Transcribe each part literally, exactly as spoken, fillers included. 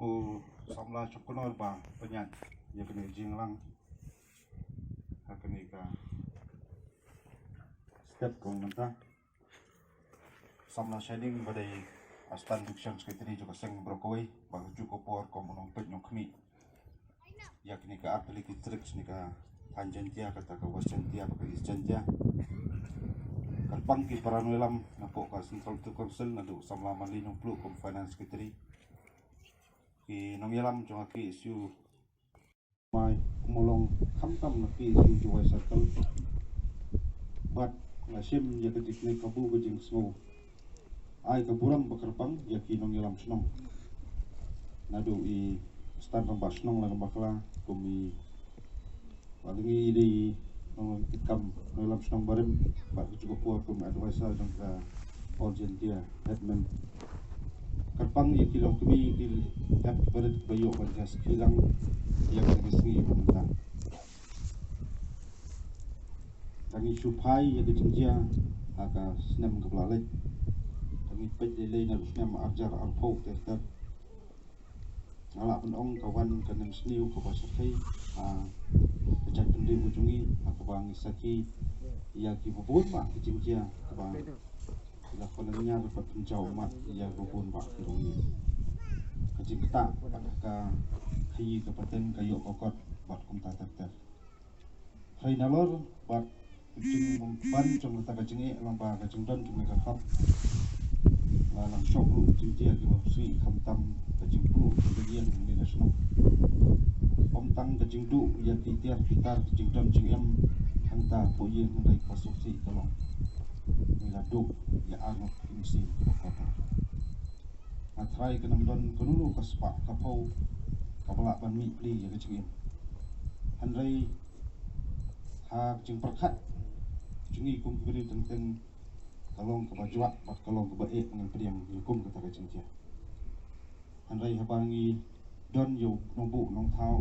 Samla Chongknor ba pynïaid ïa kane ka jingïalang ha kane ka step kong mynta. Samla Shining ba dei Assistant Division Secretary jong ka seng baroh kawei, ba ha kajuh ka por kum u nongpeit nongkhmih ïa kane ka artylli ki district, kane ka thaiñ Jaintia, kata ka West Jaintia bad ka East Jaintia. Kyrpang ki para nongïalam napoh ka Central Executive Council, naduh u Samla Manli Nongpluh kum Finance Secretary, ki nongïalam jong ka K S U Mai, kumba long khamtam na K S U Jowai Circle. Bad nga shim ïa ka jingkynmaw kabu ka jingsngew ai ka burom ba kyrpang ïa ki nongïalam shnong, naduh i Assistant Rangbah Shnong Ladkynbakla, kum i Paul Ngi, i dei nongkitkam nongïalam shnong barim, bad ha kajuh ka por kum advisor jong ka All Jaintia Headman. Kyrpang ïa ki longkmie, ki hep ki barit ba ïoh ban jia sakhi lang ïa kane ka sngi ba mynta. Tang ngi shu phai ïa ka jingjia ha ka snem kaba la leit. Tang ngi peit lei lei na u snem arhajar arphew ter ter. Nga lah ban ong ka wan ka nemsniew kaba shyrkhei ha ka jaitbynriew ka jong ngi, ha kaba ngi sakhi ïa kiba bun bah ki jingjia, kaba ki la pynlynñiar bad pynjaw ummat ïa kiba bun bah ki longïing. Ka jingktah bad ka khaïi ka pateng ka ïoh ka kot bad kumta ter ter. Hynrei nalor bad ka jingbympan jong kata ka jingeh, lyngba ka jingdon jong kane ka khmat, la nang shong ruh ka jingjia kiba sngewsih, khamtam ka jingpluh jong ka ïing ne ka shnong. Ym tang ka jingduh ïa ki tiar ki tar, ka jingdon jingem hangta hapoh ïing, hynrei kaba sngewsih ka long ngi la duh ïa arngut ki mynsiem kiba kordor. Nga tharai kan ym don kano kano ka spah ka phew kaba lah ban mih pli ïa ka jingim. Hynrei ha ka jingpyrkhat jong ngi kum ki briew teng teng, ka long kaba jwat bad ka long kaba eh ban ngi pdiang ïa kum kata ka jingjia. Hynrei haba ngi don ïa u nongbuh nongthaw,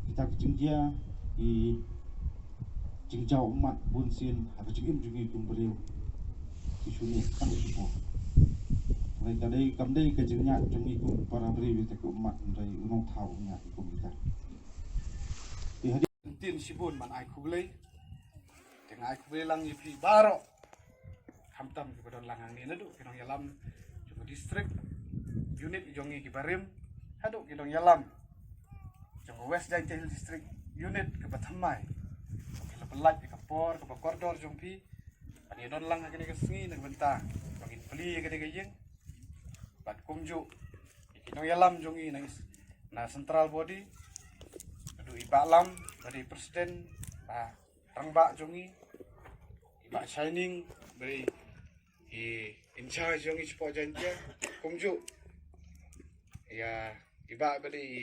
kita ki jingjia, ki jingjaw ummat bunsien ha ka jingim jong ngi kum briew, ki shu neh tang shipor. Hynrei ka dei, kam dei ka jingñiah jong ngi kum para briew ïa kita ki ummat, hynrei u nongthaw u ñiah ïa kum kita. Te hadien, ktien shibun ban ai khublei. Te nga ai khublei lang ïa phi baroh, khamtam kiba don lang hangne, naduh ki nongïalam jong ka district unit jong ngi kiba rim, haduh ki nongïalam jong ka West Jaintia Hills District Unit kaba thymmai. Ki la pyllait ïa ka por kaba kordor jong phi ban ïa don lang ha kane ka sngi na ka bynta ba ngin plie ïa kane ka ïing. Bad kumjuh ïa ki nongïalam jong ngi na, na central body, naduh i Bah Lam ba dei president, ba rangbah jong ngi, i Bah Shining ba dei i in charge jong ngi shapoh Jaintia, kumjuh ïa i Bah ba dei i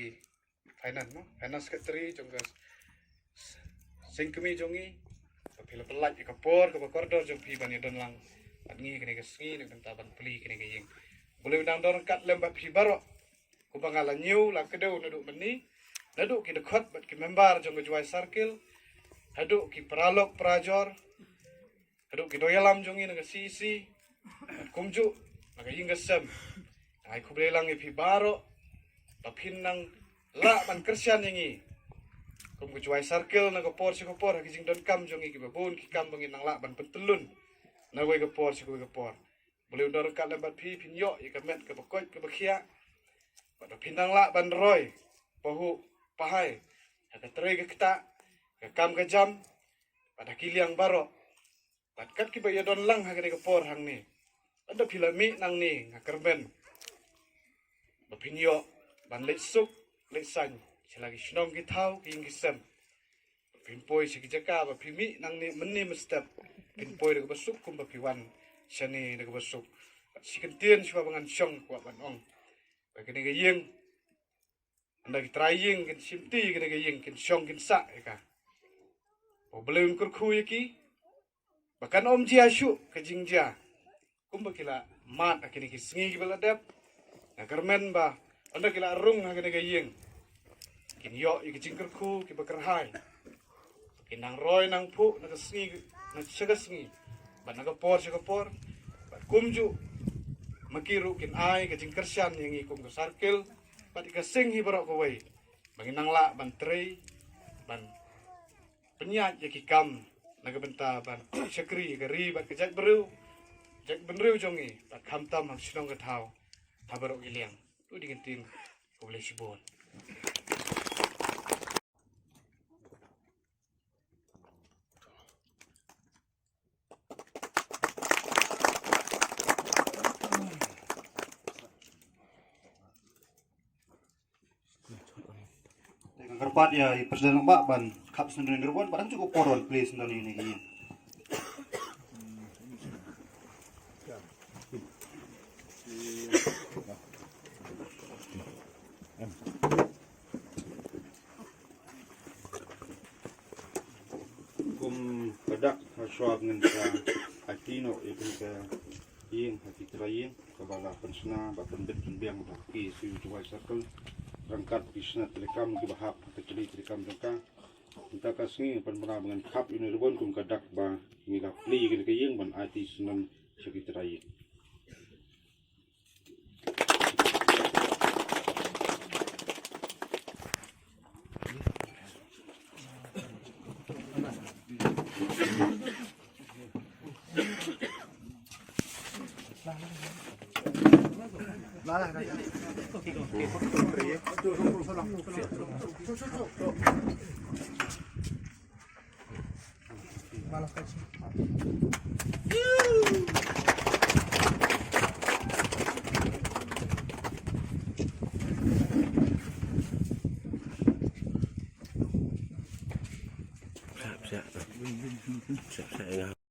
finance, no? Finance secretary jong ka seng kmie jong ngi, ba phi la pyllait ïa ka por kaba kordor jong phi ban ïa don lang bad ngi kane ka sngi na ka bynta ban plie kane ka ïing. Balei u nang don ryngkat lem bad phi baroh. Kumba nga la ñiew la kdew naduh mynne, naduh ki dkhot bad ki member jong ka Jowai Circle, haduh ki paralok parajor, haduh ki nongïalam jong ngi na ka C E C, kumjuh na ka ïing ka sem. Nga ai khublei lang ïa phi baroh ba phin nang lah ban kyrshan ïa ngi kum ka Jowai Circle na ka por sha ka por ha ki jingdonkam jong ngi kiba bun, ki kam ba ngin nang lah ban pyntyllun na kawei ka por sha kawei ka por. Balei u don ryngkat lem bad phi, phin ïoh ïa ka met kaba koit kaba khiah, bad ba phin nang lah ban roi pahuh pahai ha ka trei ka ktah, ka kam ka jam, bad ha ki liang baroh. Bad kat kiba ïa don lang ha kane ka por hangne, ynda phi la mih nangne, nga kyrmen ba phin ïoh ban leit suk leit saiñ sha la ki shnong ki thaw ki ïing ki sem. Phin poi sha ki jaka ba phi mih nangne mynne mynstep, phin poi da kaba suk kumba phi wan shane da kaba suk. Bad shi kyntien shuwa ba ngan shong kwah ban ong ba kane ka ïing, ynda ki trai ïing kin shim ti ïa kane ka ïing, kin shong kin sah ïa ka, U Blei un kyrkhu ïa ki ba kan ym jia shuh ka jingjia kumba ki la mad ha kine ki sngi kiba la dep. Nga kyrmen ba ynda ki la rung ha kane ka ïing, kin ïoh ïa ki jingkyrkhu kiba kyrhai. Kin nang roi nang phuh na ka sngi na sha ka sngi, bad na ka por sha ka por, bad kumjuh ma ki ruh kin ai ka jingkyrshan ïa ngi kum ka circle bad ka seng hi baroh kawei ba ngin nang lah ban trei ban pynïaid ïa ki kam na ka bynta ban shakri ïa ka ri bad ka jaitbynriew, jaitbynriew jong ngi bad khamtam ha shnong ka thaw ha baroh ki liang. To di ka ktien, khublei shibun. Te nga kyrpad ïa i President Rangbah ban khap sngewdon ïa ki ribbon, bad dang shu ka por ban plie sngewdon ïa ki. Kum ka dak ha shuwa ngin sa aiti noh ïa kane ka ïing ha ki trai ïing kaba la pynshna bad pynbit pynbiang da ki C U T Y Circle ryngkat ki shnat treikam kiba hap ha ka jingtrei treikam jong ka. Mynta ka sngi pynbna ba ngin khap ïa une u ribbon kum ka dak ba ngi la plie ïa kane ka ïing ban aiti sngewdon sha ki trai ïing.